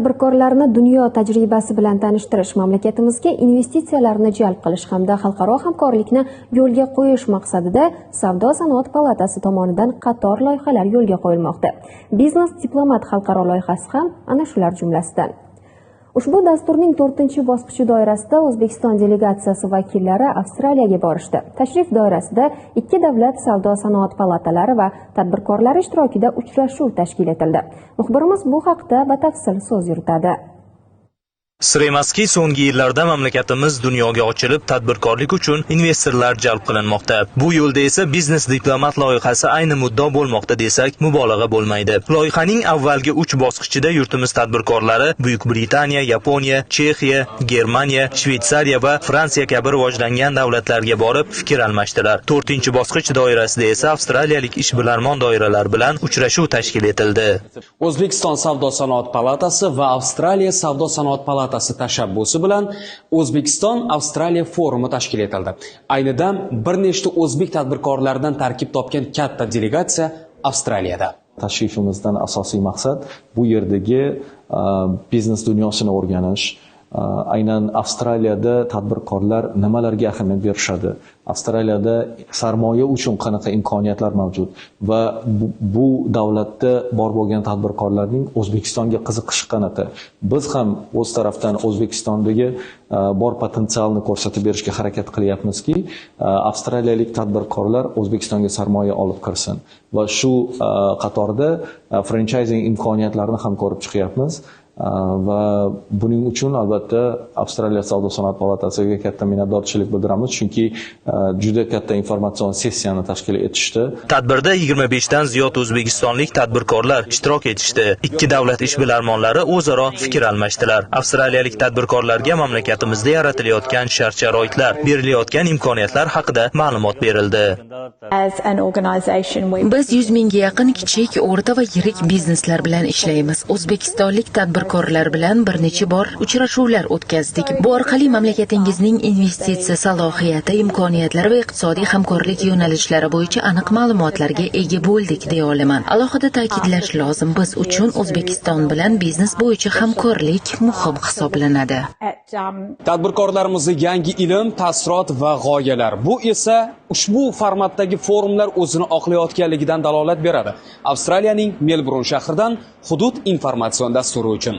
Tadbirkorlarni dunyo tajribasi bilan tanishtirish, mamlakatimizga investitsiyalarni jalb qilish hamda xalqaro hamkorlikni yo'lga qo'yish maqsadida Savdo-sanoat palatasi tomonidan qator loyihalar yo'lga qo'yilmoqda. Biznes diplomat xalqaro loyihasi ham ana shular jumlasidan. Ushbu dasturning to'rtinchi bosqichi doirasida O'zbekiston delegatsiyasi vakillari Avstraliyaga borishdi. Tashrif doirasida ikki davlat savdo-sanoat palatalari va tadbirkorlari ishtirokida uchrashuv tashkil etildi. Muxbirimiz bu haqda batafsil so'z yuritadi. Sir emaski, so'nggi yillarda mamlakatimiz dunyoga ochilib, tadbirkorlik uchun investorlar jalb qilinmoqda. Bu yo'lda esa biznes diplomat loyihasi ayni muddao bo'lmoqda desak, mubolag'a bo'lmaydi. Loyihaning avvalgi 3 bosqichida yurtimiz tadbirkorlari Buyuk Britaniya, Yaponiya, Chexiya, Germaniya, Shvetsariya va Fransiya kabi rivojlangan davlatlarga borib fikr almashdilar. To'rtinchi bosqich doirasida esa avstraliyalik ishbilarmon doiralar bilan uchrashuv tashkil etildi. O'zbekiston Savdo-sanoat palatasi va Avstraliya Savdo-sanoat palatasi tashabbusi bilan O'zbekiston Avstraliya forumi tashkil etildi. Ayni dam bir nechta o'zbek tadbirkorlaridan tarkib topgan katta delegatsiya Avstraliyada. Tashrifimizdan asosiy maqsad bu yerdagi biznes dunyosini o'rganish, aynan Avstraliyada tadbirkorlar nimalarga ahamiyat berishadi, Avstraliyada sarmoya uchun qanaqa imkoniyatlar mavjud va bu davlatda bor bo'lgan tadbirkorlarning O'zbekistonga qiziqishi qanaqa. Biz ham o'z tarafdan O'zbekistondagi bor potensialni ko'rsatib berishga harakat qilyapmizki, avstraliyalik tadbirkorlar O'zbekistonga sarmoya olib kirsin va shu qatorda franchayzing imkoniyatlarini ham ko'rib chiqyapmiz. Va buning uchun albatta Avstraliya Savdo sanoat palatasiga katta minnatdorchilik bildiramiz, chunki juda katta informatsion sessiyani tashkil etishdi. Tadbirda 25 dan ziyod o'zbekistonlik tadbirkorlar ishtirok etishdi. Ikki davlat ishbilarmonlari o'zaro fikr almashdilar. Avstraliyalik tadbirkorlarga mamlakatimizda yaratilayotgan shart-sharoitlar, berilayotgan imkoniyatlar haqida ma'lumot berildi. As an organisation, we Biz 100 mingga yaqin kichik, o'rta va yirik bizneslar bilan ishlaymiz. O'zbekistonlik tadbirkorlar bilan bir necha bor uchrashuvlar o'tkazdik. Bu orqali mamlakatingizning investitsiya salohiyati, imkoniyatlari va iqtisodiy hamkorlik yo'nalishlari bo'yicha aniq ma'lumotlarga ega bo'ldik deya olaman. Alohida ta'kidlash lozim, biz uchun O'zbekiston bilan biznes bo'yicha hamkorlik muhim hisoblanadi. At Tadbirkorlarimizga yangi ilm, taassurot va g'oyalar. Bu esa ushbu formatdagi forumlar o'zini oqlayotganligidan dalolat beradi. Avstraliyaning Melburn shahridan Hudud informatsion dasturi uchun.